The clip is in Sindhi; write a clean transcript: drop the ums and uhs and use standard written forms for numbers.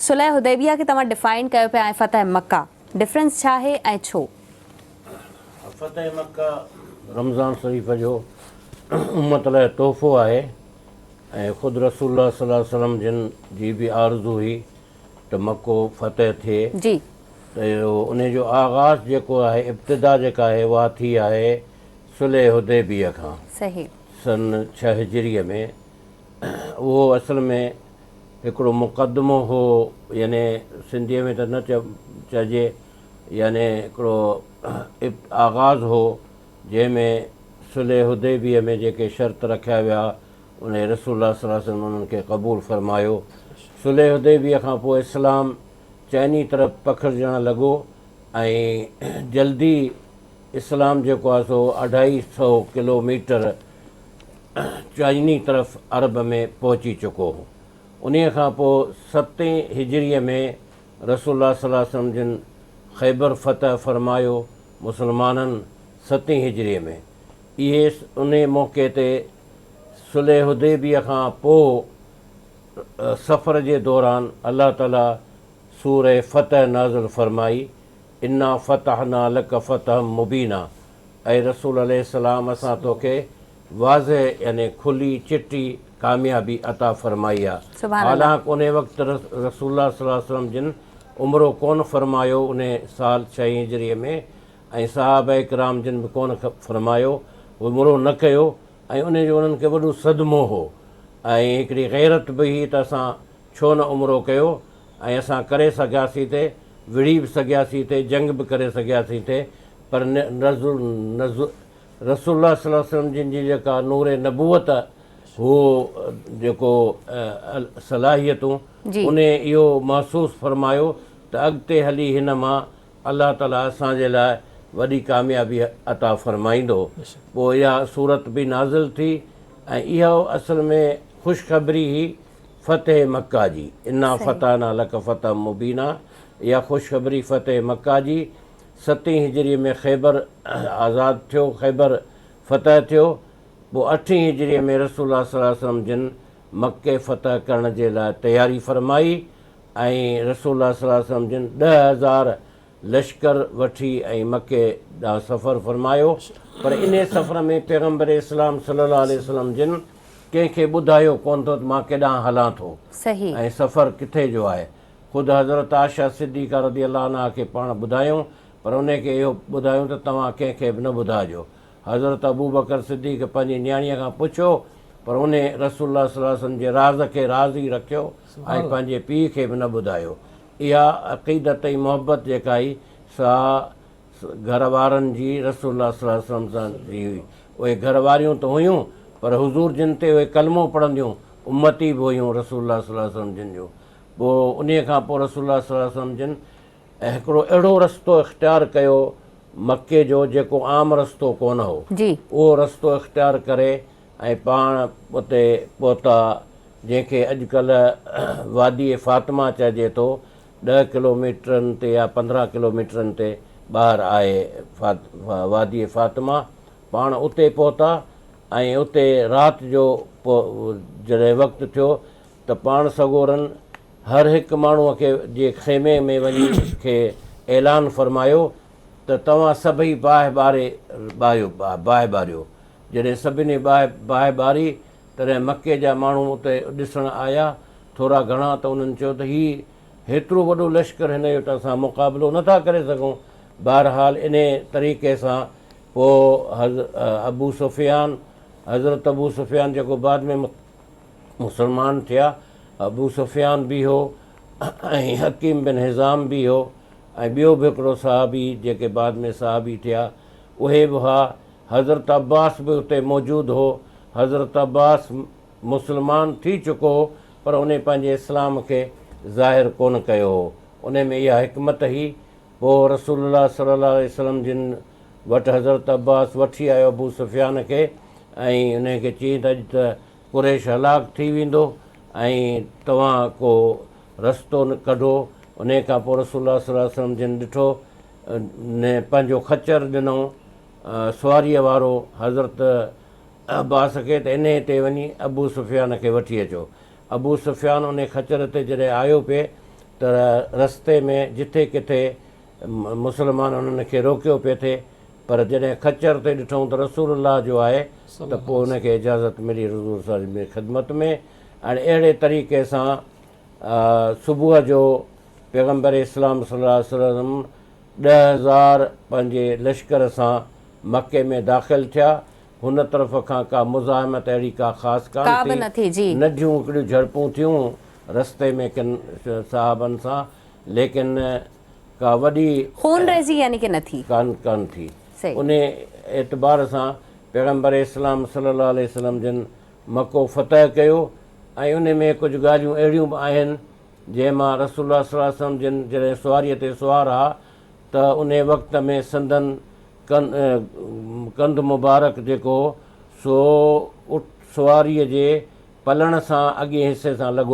صلح حديبيه کي توهان ڊفائن ڪيو پيا ۽ فتح مڪه ڊفرنس ڇا آهي ۽ ڇو؟ فتح مڪه رمضان شريف جو امت لاء تحفو آهي ۽ خود رسول الله صلي الله عليه وسلم جن جي به آرزو هئي ته مڪو فتح ٿئي جي. ته اهو انهي جو آغاز جيڪو آهي ابتدا جيڪا آهي اها ٿي آهي صلح حديبيه کان صحيح. سن ڇهه هجريء ۾ اهو اصل ۾ هڪڙو مقدمو هو يعني سنڌيء ۾ ته نه چئجي يعني هڪڙو آغاز هو جنهن ۾ صلح حديبيه ۾ جيڪي شرط رکيا ويا انهي رسول الله صلي الله عليه وسلم انهن کي قبول فرمايو. صلح حديبيه کان پوء اسلام چئني طرف پکڙجڻ لڳو ۽ جلدي اسلام جيڪو آهي سو اڍائي سئو ڪلو ميٽر چئني طرف عرب ۾ پهچي چڪو هو. انهيء کان پوء ستين هجريء ۾ رسول الله صلي الله عليه وسلم جن خيبر فتح فرمايو، مسلمانن ستين هجريء ۾ اهي انهيء موقعي تي صلح حديبيه کان پوء سفر جي دوران الله تعاليٰ سورة فتح نازل فرمائي، انا فتحنا لک فتحا مبينا اي رسول عليه السلام اسان توکي واضح يعني کلي چٽي ڪاميابي عطا فرمائي آ. سبحان الله. حالانڪ انهي وقت رسول الله صلي الله عليه وسلم جن عمرو ڪونه فرمايو انهي سال ڇهين هجريء ۾ ۽ صحابه ڪرام جن به ڪونه فرمايو عمرو نه ڪيو ۽ انهي جو انهن کي وڏو صدمو هو ۽ هڪڙي غيرت به هئي ته اسان ڇو نه عمرو ڪيو ۽ اسان ڪري سگهياسين ٿي وڙهي به سگهياسين ٿي جنگ به ڪري سگهياسين ٿي پر رسول الله صلي الله عليه وسلم جن جي جيڪا نور نبوت هو جيڪو صلاحيتون انهي اهو محسوس فرمايو ته اڳتي هلي هن مان الله تعالي اسان جي لاء وڏي ڪاميابي عطا فرمائيندو. پوء اها سورت به نازل ٿي ۽ اها اصل ۾ خوشخبري هئي فتح مڪه جي، انا فتحنا لڪ فتحا مبينا، اها خوشخبري فتح مڪه جي. ستين هجريء ۾ خيبر آزاد ٿيو، خيبر فتح ٿيو، پوء اٺين هجريء ۾ رسول الله صلي الله عليه وسلم جن مڪي فتح ڪرڻ جي لاء تياري فرمائي ۽ رسول الله صلي الله عليه وسلم جن 10,000 لشڪر وٺي ۽ مڪي ڏانهن سفر فرمايو، پر انهي سفر ۾ پيغمبر اسلام صلي الله عليه وسلم جن ڪنهن کي ٻڌايو ڪونه ٿو ته مان ڪيڏانهن هلان ٿو ۽ سفر ڪٿي جو آهي. خود حضرت عائشه صديقه رضي الله عنها کي پاڻ ٻڌايائون پر انهي کي اهو ٻڌايائون ته توهان ڪنهن کي به نه ٻڌائجو. حضرت ابوبڪر صديق پنهنجي نياڻيء کان پڇيو پر انهي رسول الله صلي الله عليه وسلم جي راز کي راز ئي رکيو ۽ پنهنجي پيء کي به نه ٻڌايو. اها عقيدت ۽ محبت جيڪا هئي سا گهر وارن جي رسول الله صلي الله عليه وسلم سان جي هئي. اهي گهر واريون ته هيون پر حضور جن تي اهي ڪلمو پڙهنديون امتي به هيون رسول الله صلي الله عليه وسلم جن جون. پوء انهيء کان پوء رسول الله صلي الله عليه وسلم جن هڪڙو اهڙو رستو اختيار ڪيو مڪي جو جيڪو عام رستو ڪونه هو. اهو رستو اختيار ڪري ۽ پاڻ اتي پهتا جنهن کي اڄڪلهه وادي فاطمه چئجي ٿو. 10 ڪلو ميٽرن تي يا 15 ڪلو ميٽرن تي ٻاهر آهي وادي فاطمه. پاڻ اتي پهتا ۽ اتي رات جو جڏهن وقت ٿيو ته پاڻ سڳورن هر هڪ ماڻهوء کي جي خيمي ۾ وڃي کي اعلان فرمايو ته توهان سڀئي باهه ٻاري ٻاريو باهه ٻاريو. جڏهن سڀني باهه باهه ٻاري تڏهن مڪي جا ماڻهو اتي ڏسڻ آيا ٿورا گهڻا ته انهن چيو ته هي هيترو وڏو لشڪر هن جو ته اسان مقابلو نه ٿا ڪري سگهون. بهرحال انهي طريقي سان پوء ابو سفيان حضرت ابو سفيان جيڪو بعد ۾ مسلمان ٿيا، ابو سفيان به هو ۽ حڪيم بن حزام به هو ۽ ٻيو به هڪڙو صحابي جيڪي بعد ۾ صحابي ٿيا اهي به هئا. حضرت عباس به اتي موجود هو. حضرت عباس مسلمان ٿي چڪو هو پر انهي پنهنجي اسلام کي ظاهر ڪونه ڪيو هو. انهي ۾ اها حڪمت هئي. پوء رسول الله صلي الله عليه وسلم جن وٽ حضرت عباس وٺي آيو ابو سفيان کي ۽ انهي کي چيائين ته اڄ ته قريش هلاڪ ٿي ويندو ۽ توهان ڪو رستو ڪڍو. انهيء کان پوء رسول الله صلي الله عليه وسلم جن ڏٺو ۽ پنهنجو خچر ڏنائون سواريء وارو حضرت عباس کي ته انهيء تي وڃي ابو سفيان کي وٺي اچو. ابو سفيان انهيء خچر تي جڏهن آيو پئي ته رستي ۾ جٿي ڪٿي مسلمان انهن کي روڪيو پئي ٿي پر جڏهن خچر تي ڏٺائون ته رسول الله جو آهي ته پوء ان کي اجازت ملي حضور صلي الله عليه وسلم جي خدمت ۾ ۽ اهڙي طريقي سان صبح جو پيغمبر اسلام صلي الله عليه وسلم 10,000 پنهنجي لشڪر سان مڪي ۾ داخل ٿيا. هن طرف کان ڪا مزاحمت اهڙي ڪا خاص ڪانه ٿي. ننڍيون هڪڙيون جهڙپون ٿيون رستي ۾ ڪن صحابن سان ليڪن ڪا وڏي. خونريزي يعني ڪه نه ٿي. ڪانه ٿي. انهي اعتبار سان پيغمبر اسلام صلي الله عليه وسلم جن مڪو فتح ڪيو ۽ انهي ۾ ڪجهه ڳالهيون اهڙيون به آهن جنهن مان رسول الله صلي الله عليه وسلم جن جڏهن سواريء تي سوار ها ته انهي وقت ۾ سندن ڪنڌ مبارڪ جيڪو هو سو اٺ سواريء جي پلڻ سان اڳئين حصي سان لڳو.